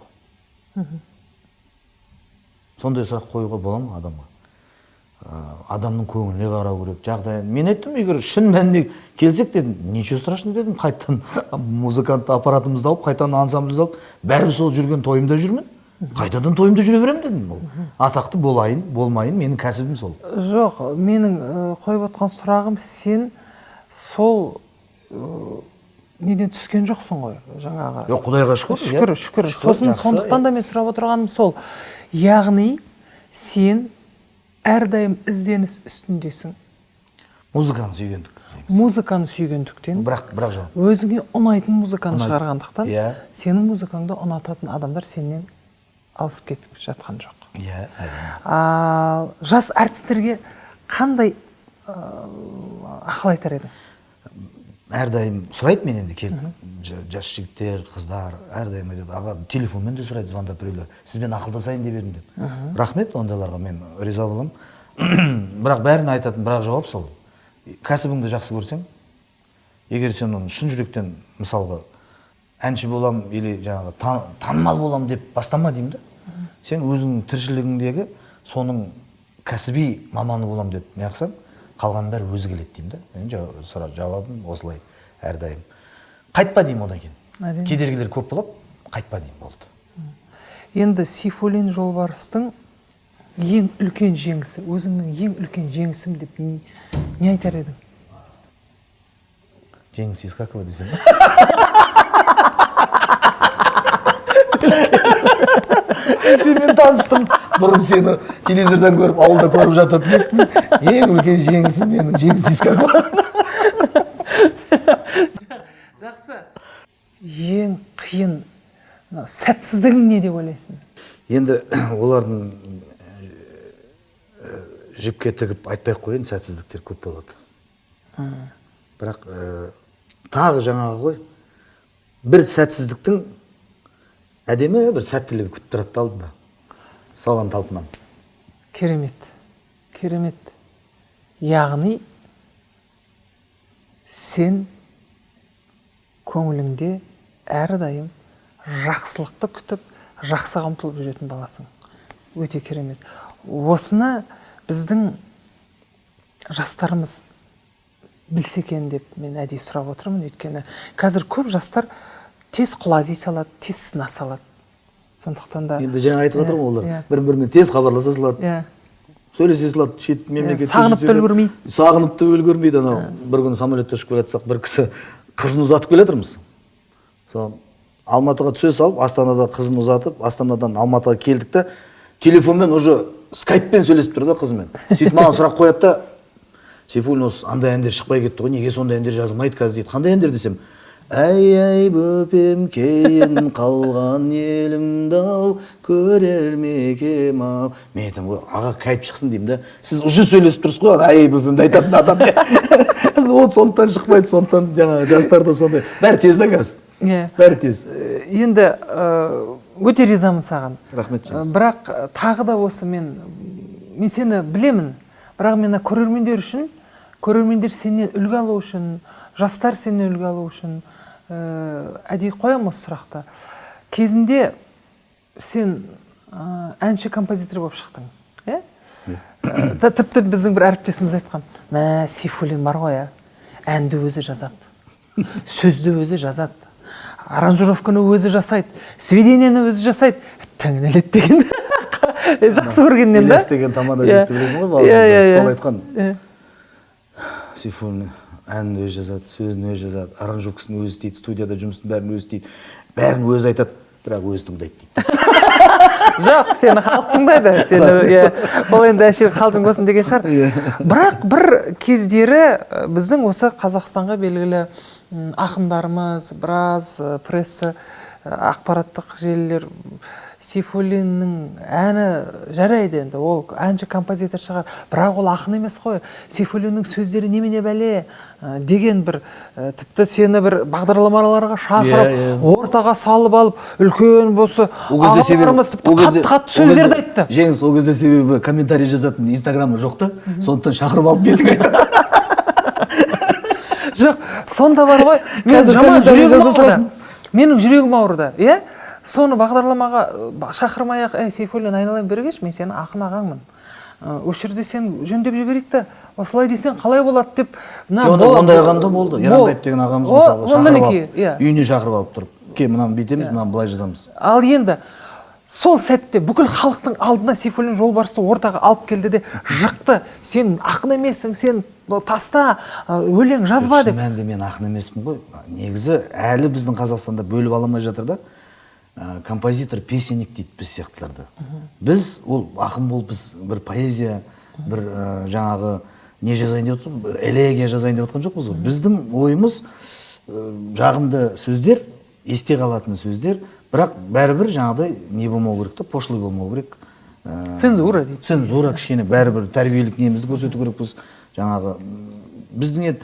Бұл сондай сұрақ қоюға бола ма адамға? Адамның көңіліне қарау керек, жағдайын. Мен айттым: «Егер шын мәнінде келсек, – дедім, – ничего страшного, – дедім, – қайтадан музыкант аппаратымызды алып, қайтадан ансамблімізді алып, бәрібір сол жүрген тойымда жүрмін, қайтадан тойымда жүре беремін», – дедім. Ол атақты болайын, болмайын, менің кәсібім сол. Жоқ, менің қойып отқан сұрағым, сен сол неден түскен жоқсың ғой жаңағы. Жоқ, құдайға шүкір, иә. Шүкір, шүкір. Шүкір, Сосын жақсы, сондықтан да мен сұрап отырғаным сол, яғни сен әрдайым ізденіс үстіндесің. Музыканы сүйгендік. Музыканы сүйгендіктен, бірақ жауап өзіңе ұнайтын музыканы Ұнайды. шығарғандықтан, сенің музыкаңды ұнататын адамдар сенен алысып кетіп жатқан жоқ. Иә, әрине. Ал жас әртістерге қандай ақыл айтар едің? Әрдайым сұрайды мен енді келіп, жас жігіттер, қыздар, әрдайым айтады, аға, телефонмен де сұрайды, звондап біреулер, сізбен ақылдасайын деп едім деп. Рахмет ондайларға, мен риза боламын. Бірақ бәріне айтатын бірақ жауап сол. Кәсібіңді жақсы көрсең, егер сен оны шын жүректен, мысалға, әнші болам или жаңағы танымал болам деп бастама деймін да. Сен өзіңнің тіршілігіңдегі соның кәсіби маманы болам деп неғылсаң, қалғанның бәрі өзі келеді деймін да. Менің жауабым осылай әрдайым. Қайтпа деймін одан кейін. Әрине. Кедергілер көп болады, қайтпа деймін, болды. Енді Сейфуллин Жолбарыстың ең үлкен жеңісі, өзіңнің ең үлкен жеңісім деп не айтар едің? Жеңіс Исқақова десем. Сенімен таныстым. Бұрын сені телевизордан көріп, ауылда көріп жататын едім. Ең үлкен жеңісім менің Жеңіс Исқақова. Жақсы. Ең қиын мынау сәтсіздігің не деп ойлайсың? Енді олардың жіпке тігіп айтпай ақ қояйын, сәтсіздіктер көп болады. Бірақ тағы жаңағы ғой, бір сәтсіздіктің әдемі бір сәттілігі күтіп тұрады да алдында. Соған талпынамын. Керемет, керемет. Яғни сен көңіліңде әрдайым жақсылықты күтіп, жақсыға ұмтылып жүретін баласың. Өте керемет. Осыны біздің жастарымыз білсе екен деп мен әдейі сұрап отырмын. Өйткені қазір көп жастар тез құлази салады, тез сына салады. Сондықтан да енді жаңа айтып отырмын, олар бір-бірімен тез хабарласа салады. Сөйлесе салады, шет мемлекетте Сағынып жүрсе та де үлгермейді. Сағынып та үлгермейді. Анау бір күні самолетте ұшып келе жатсақ, бір кісі қызын ұзатып келе жатырмыз. Сол Алматыға түсе салып, Астанада қызын ұзатып, Астанадан Алматыға келдік та, телефонмен уже скайппен сөйлесіп тұр да қызымен. Сөйтіп маған сұрақ қояды да, Сейфуллин, осы андай әндер шықпай кетті ғой, неге сондай әндер жазылмайды қазір дейді. Қандай әндер десем, әй, әй, бөпем, кейін қалған елімді-ау, көрер мекем-ау. Мен айтамын ғой, аға, кайып шықсын деймін да. Сіз уже сөйлесіп тұрсыз ғой, ана әй, әй, бөпемді айтатын адам. Сіз ол сондықтан шықпайды, сондықтан жаңағы жастар да сондай. Бәрі тез да қазір. Бәрі тез. Енді өте ризамын саған. Рахмет, Жеңіс. Бірақ тағы да осы мен сені білемін, бірақ мен көрермендер үшін, көрермендер сенен үлгі алу үшін, жастар сенен үлгі алу үшін, әдейі қоямын осы сұрақты. Кезінде сен әнші композитор болып шықтың, иә? Тіпті біздің бір әріптесіміз айтқан, мә, Сейфуллин бар ғой, әнді өзі жазады, сөзді өзі жазады, аранжировканы өзі жасайды, сведениені өзі жасайды, тіңіледі деген. Жақсы көргеннен да? Ілияс деген тамада жігітті білесің ғой, бауырымызды? Сол айтқан. Сейфуллин әнін өзі жазады, сөзін өзі жазады, аранжировкасын өзі істейді, студияда жұмыстың бәрін өзі істейді, бәрін өзі айтады, бірақ өзі тыңдайды дейді. Жоқ, сені халық тыңдайды, сені, иә. Ол енді әшейін қалжың болсын деген шығар. Бірақ бір кездері біздің осы Қазақстанға белгілі ақындарымыз, біраз пресса, ақпараттық желілер Сейфуллиннің әні жарайды енді, ол әнші композитор шығар, бірақ ол ақын емес қой, Сейфуллиннің сөздері немене бәле деген бір, тіпті сені бір бағдарламаларға шақырып, ортаға салып алып, үлкен болса, Ол кезде себебі, ағаларымыз тіпті ол кезде, қатты-қатты ол кезде сөздерді айтты. Жеңіс, ол кезде себебі комментарий жазатын Инстаграмы жоқ та, сондықтан шақырып алып бетің айтады. Жоқ, сонда бар ғой, мен Қазір жаман комментарий жүрегім жаза ауырды. саласың. Менің жүрегім ауырды, иә? Соны бағдарламаға шақырмай ақ, әй, Сейфуллин, айналайын бері келші, мен сенің ақын ағаңмын. Осы жерде сен жөндеп жіберейік та, осылай десең қалай болады деп, мына Жоқ, ондай ағам да болды. Ерандаев деген ағамыз мысалы шақырып алып, мінекей, иә. үйіне шақырып алып тұрып, ке, мынаны бүйтеміз, мынаны былай жазамыз. Ал енді сол сәтте бүкіл халықтың алдына Сейфуллин Жолбарысты ортаға алып келді де жықты. Сен ақын емессің, сен таста, өлең жазба деп. Шын мәнінде мен ақын емеспін ғой. Негізі әлі біздің Қазақстанда бөліп ала алмай жатыр да. Композитор, песенник дейді біз сияқтыларды. Біз ол ақын болып, біз бір поэзия, бір жаңағы не жазайын деп отырмыз, бір элегия жазайын деп жатқан жоқпыз ғой. Біздің ойымыз, жағымды сөздер, есте қалатын сөздер, бірақ бәрібір жаңағыдай не болмау керек та, пошлый болмау керек. Цензура дейді. Цензура кішкене бәрібір тәрбиелік немізді көрсету керекпіз. Жаңағы біздің ед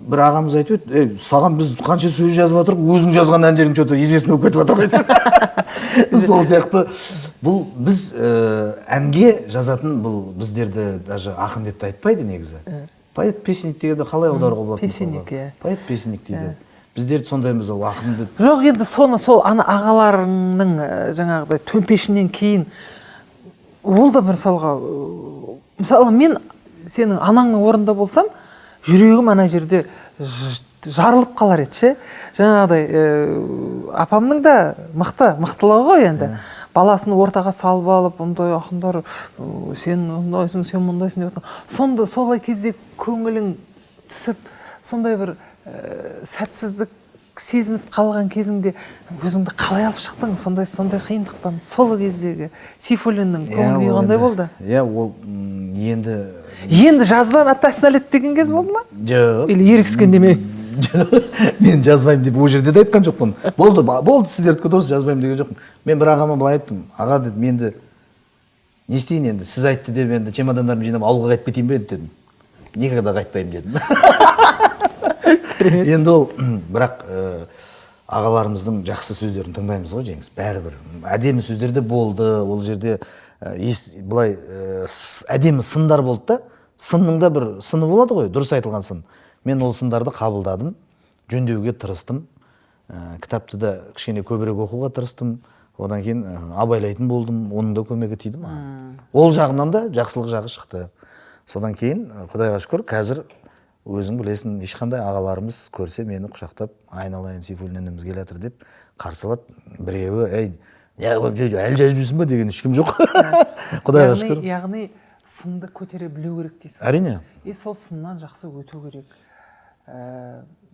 бір ағамыз айтып еді: «Ей, саған біз қанша сөз жазып жатырмық, өзің жазған әндерің че то известный болып кетіп жатыр ғой», — деп. Сол сияқты бұл біз әнге жазатын, бұл біздерді даже ақын деп те айтпайды негізі. Поэт песенник дегенді қалай аударуға болады? Песенник, иә. Поэт песенник дейді. Біздер сондаймыз, ол ақын деп. Жоқ, енді соны сол ана ағаларыңның жаңағыдай төмпешінен кейін ол да мысалға, мысалы, мен сенің анаңның орнында болсам, жүрегім ана жерде жарылып қалар еді ше. Жаңағыдай апамның да мықты мықтылығы ғой енді, баласын ортаға салып алып, ондай ақындар, сен ондайсың, сен мұндайсың деп жатқан. Сонда солай кезде көңілің түсіп, сондай бір сәтсіздік сезініп қалған кезіңде өзіңді қалай алып шықтың сондай қиындықтан? Сол кездегі Сейфуллиннің көңіл күйі Ол қандай енді- болды? Иә, ол енді Енді жазбаймын, аттасына деген кез болды ма Жоқ. или ерегіскенде ме? Мен жазбаймын деп ол жерде де айтқан жоқпын. Болды, болды, сіздердікі дұрыс, жазбаймын деген жоқпын. Мен бір ағама былай айттым: «Аға, — дедім, — енді не істейін, енді сіз айтты деп енді чемодандарымды жинап ауылға қайтып кетейін бе?» — дедім. «Никогда қайтпаймын», — дедім. Енді ол бірақ ағаларымыздың жақсы сөздерін тыңдаймыз ғой, Жеңіс, бәрібір әдемі сөздер де болды ол жерде, былай әдемі сындар болды да. Сынның да бір сыны болады ғой, дұрыс айтылған сын. Мен ол сындарды қабылдадым, жөндеуге тырыстым. Кітапты да кішкене көбірек оқуға тырыстым. Одан кейін абайлайтын болдым, оның да көмегі тиді маған. Ол жағынан да жақсылық жағы шықты. Содан кейін құдайға шүкір, қазір өзің білесің, ешқандай ағаларымыз көрсе, мені құшақтап, «Айналайын, Сейфуллин ініміз келе жатыр» деп қарсы алады. Біреуі «Ей, неғып әлі жазып жүрсің ба?» деген ешкім жоқ, құдайға шүкір. Яғни сынды көтере білу керек дейсің. Әрине. И сол сыннан жақсы өту керек.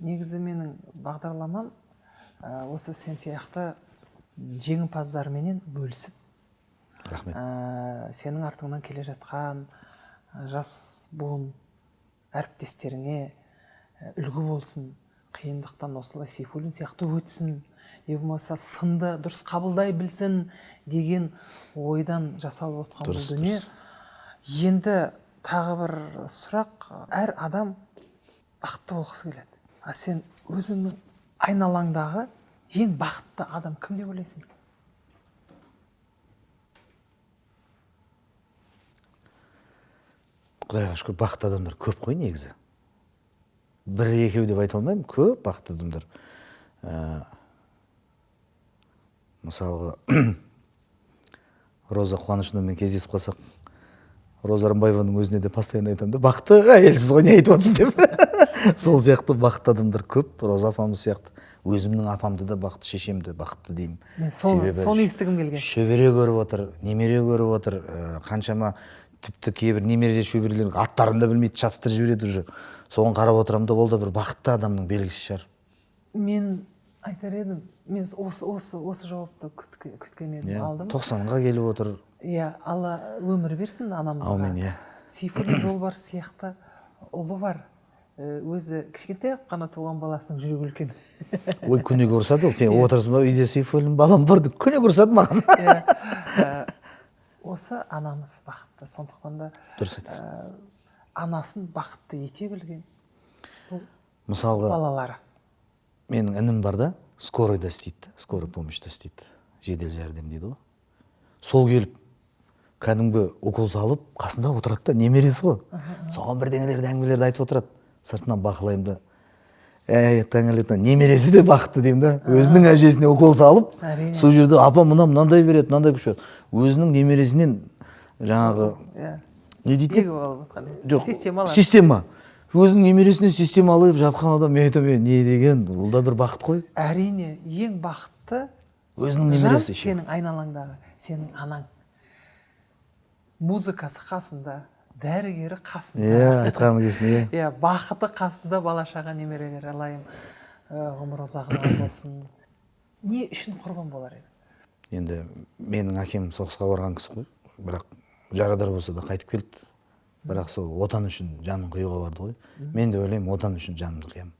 Негізі менің бағдарламам осы сен сияқты жеңімпаздарменен бөлісіп, Рахмет. Сенің артыңнан келе жатқан жас буын әріптестеріңе үлгі болсын, қиындықтан осылай Сейфуллин сияқты өтсін, не болмаса сынды дұрыс қабылдай білсін деген ойдан жасалып отқан бұл дүние. Енді тағы бір сұрақ: әр адам бақытты болғысы келеді, а сен өзіңнің айналаңдағы ең бақытты адам кім деп ойлайсың? Құдайға шүкір, бақытты адамдар көп қой негізі. Бір екеу деп айта алмаймын, көп бақытты адамдар. Мысалға, Роза Қуанышовнамен кездесіп қалсақ, Роза Рымбаеваның өзіне де постоянно айтамын да: «Бақытты әйелсіз ғой, не айтып отырсыз?» — деп. Сол сияқты бақытты адамдар көп, Роза апамыз сияқты. Өзімнің апамды да бақытты, шешемді бақытты деймін. Мен Себебі соны естігім келген. шөбере көріп отыр, немере көріп отыр, қаншама, тіпті кейбір немере шөберелер аттарын да білмейді, шатыстырып жібереді уже. Соған қарап отырамын да, ол да бір бақытты адамның белгісі шығар. Мен айтар едім, мен осы жауапты күткен едім, алдым. 90-ға келіп отыр. Иә, Алла өмір берсін анамызға. Әумин, иә. Сейфуллин Жолбарыс сияқты ұлы бар. Өзі кішкентай ғана туған баласының жүрегі үлкен. Ой, күніге ұрсады ол: «Сен отырсың ба үйде, Сейфуллин балам бар», — деп күніге ұрсады маған. Иә. Осы анамыз бақытты, сондықтан да Дұрыс айтасың. Анасын бақытты ете білген бұл Мысалға, балалары. менің інім бар да, скорыйда істейді, скорый помощьта істейді, жедел жәрдем дейді ғой. Сол келіп кәдімгі укол салып, қасында отырады да, немересі ғой, соған бірдеңелерді, әңгімелерді айтып отырады. Сыртынан бақылаймын да: «Әй, таңертең немересі де бақытты», — деймін да. Өзінің әжесіне укол салып, сол жерде «Апа, мына мынандай береді, мынандай күш береді», өзінің немересінен жаңағы не дейтін еді? Егіп алып отқан. Жоқ, Системалар. система. Өзінің немересіне система алып жатқан адам, мен айтамын: «Е, не деген, ол да бір бақыт қой». Әрине, ең бақытты Өзінің жан немересі еще. сенің айналаңдағы сенің анаң, музыкасы қасында, дәрігері қасында. Иә, айтқаны келсін, иә. Иә, бақыты қасында, бала шаға, немерелер. Аллайым ғұмыр ұзағына болсын. Не үшін құрбан болар еді? Енді менің әкем соғысқа барған кісі ғой, бірақ жарадар болса да қайтып келді. Бірақ сол отан үшін жанын қиюға барды ғой. Мен де ойлаймын, отан үшін жанымды қиямын.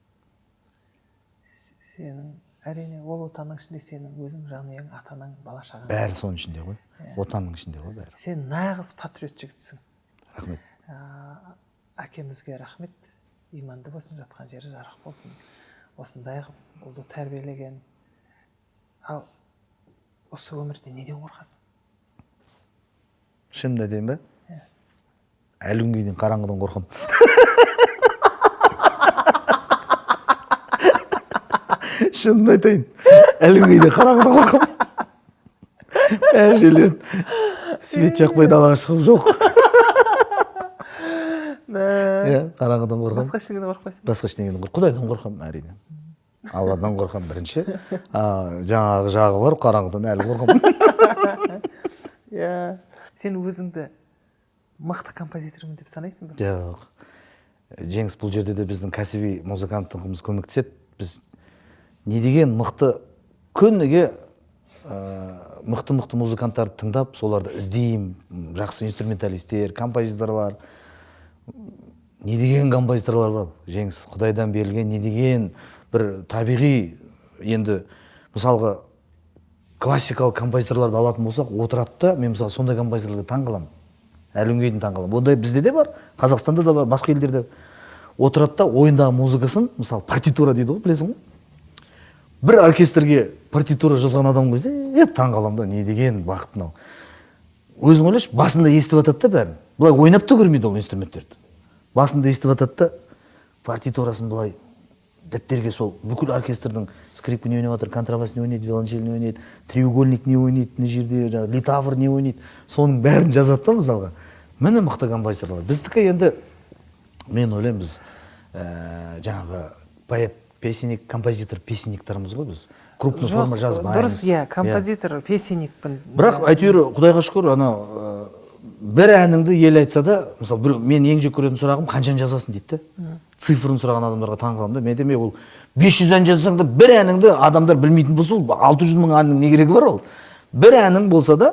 Сенің, әрине, ол отанның ішінде сенің өзің жанұяң, ата анаң, бала шағаң. Бәрі соның ішінде ғой, отанның ішінде ғой бәрі. Сен нағыз патриот жігітсің. Рахмет. Әкемізге рахмет, иманды болсын, жатқан жері жарық болсын, осындай қылып ұлды тәрбиелеген. Ал осы өмірде неден қорқасың? Шынымды айтайын ба? Әлі күнге дейін қараңғыдан қорқамын. Шынымды айтайын, әлі күнге дейін қараңғыдан қорқамын. Әр жерлерін свет жақпай далаға шығып жоқ. Иә, қараңғыдан қорқамын. Басқа ештеңеден қорықпайсың? Басқа ештеңеден қорқамын. Құдайдан қорқамын, әрине. Алладан қорқамын бірінші. Жаңағы жағы бар, қараңғыдан әлі қорқамын. Иә. Сен өзіңді мықты композитормын деп санайсың ба? Жоқ. Жеңіс, бұл жерде де біздің кәсіби музыканттығымыз көмектеседі. Біз не деген мықты, күніге мықты-мықты музыканттарды тыңдап, соларды іздеймін. Жақсы инструменталистер, композиторлар. Не деген композиторлар бар, Жеңіс, Құдайдан берілген не деген бір табиғи. Енді мысалға классикалық композиторларды алатын болсақ, отырады да, мен мысалы сондай композиторларға таң қаламын. Әлі күнге дейін таң қаламын. Ондай бізде де бар, Қазақстанда да бар, басқа елдерде. Отырады да, ойындағы музыкасын, мысалы партитура дейді ғой, білесің ғой? Бір оркестрге партитура жазған адам ғой, деп таң қаламын да, не деген бақыт мынау. Өзің ойлашы, басында естіп жатады да бәрін. Былай ойнап та көрмейді ол инструменттерді. Басында естіп жатады да, партитурасын былай дәптерге сол бүкіл оркестрдің скрипка не ойнап жатыр, контрабас не ойнайды, виолончель не ойнайды, треугольник не ойнайды, мына жерде жаңағы литавр не ойнайды, соның бәрін жазады да мысалға. Міне мықты композиторлар. Біздікі енді, мен ойлаймын, біз жаңағы поэт, песенник, композитор, песенниктармыз ғой біз. Крупный форма жазбаймыз. Дұрыс, иә, композитор, песенникпін. Бірақ әйтеуір Құдайға шүкір, анау бір әніңді ел айтса да, мысалы, бір, мен ең жек көретін сұрағым, қаншаны жазасың дейді да. Цифрын сұраған адамдарға таң қаламын да. Мен айтамын, ол 500 ән жазсаң да бір әніңді адамдар білмейтін болса, ол 600 мың әннің не керегі бар ол? Бір әнің болса да,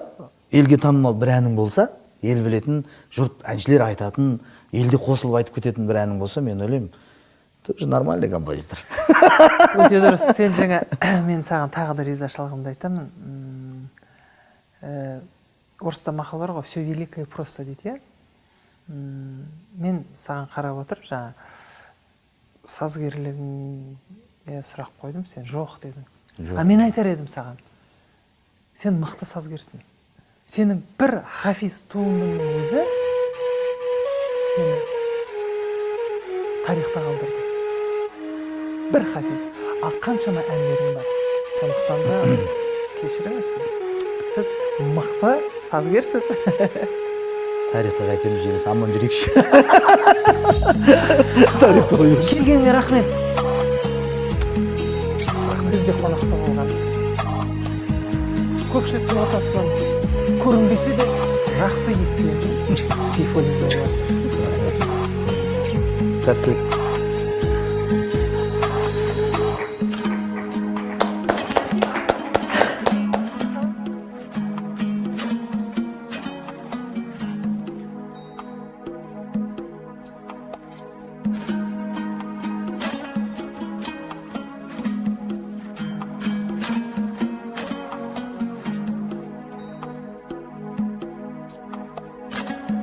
елге танымал бір әнің болса, ел білетін, жұрт әншілер айтатын, елде қосылып айтып кететін бір әнің болса, мен ойлаймын, ты же нормальный композитор. Өте дұрыс. Сен жаңа, мен саған тағы да ризашылығымды айтамын. Орыста мақал бар ғой, все великое просто дейді, иә? Мен саған қарап отырып, жаңа сазгерлігіңе сұрақ қойдым, сен жоқ дедің. А мен айтар едім саған, сен мықты сазгерсің. Сенің бір Хафиз туындыңның өзі сені тарихта қалдырды. Бір Хафиз. Ал қаншама әндерің бар. Сондықтан да кешіріңіз, сіз мықты сазгерсіз. Тарихта қайтеміз, Жеңіс, аман жүрейікші. Тарихта қояйықшы. Келгеніңе рахмет. Бізде қонақта болған. Көпшіліктің ортасынан көрінбесе де жақсы естілетін Сейфуллин Жолбарыс. Сәттілік.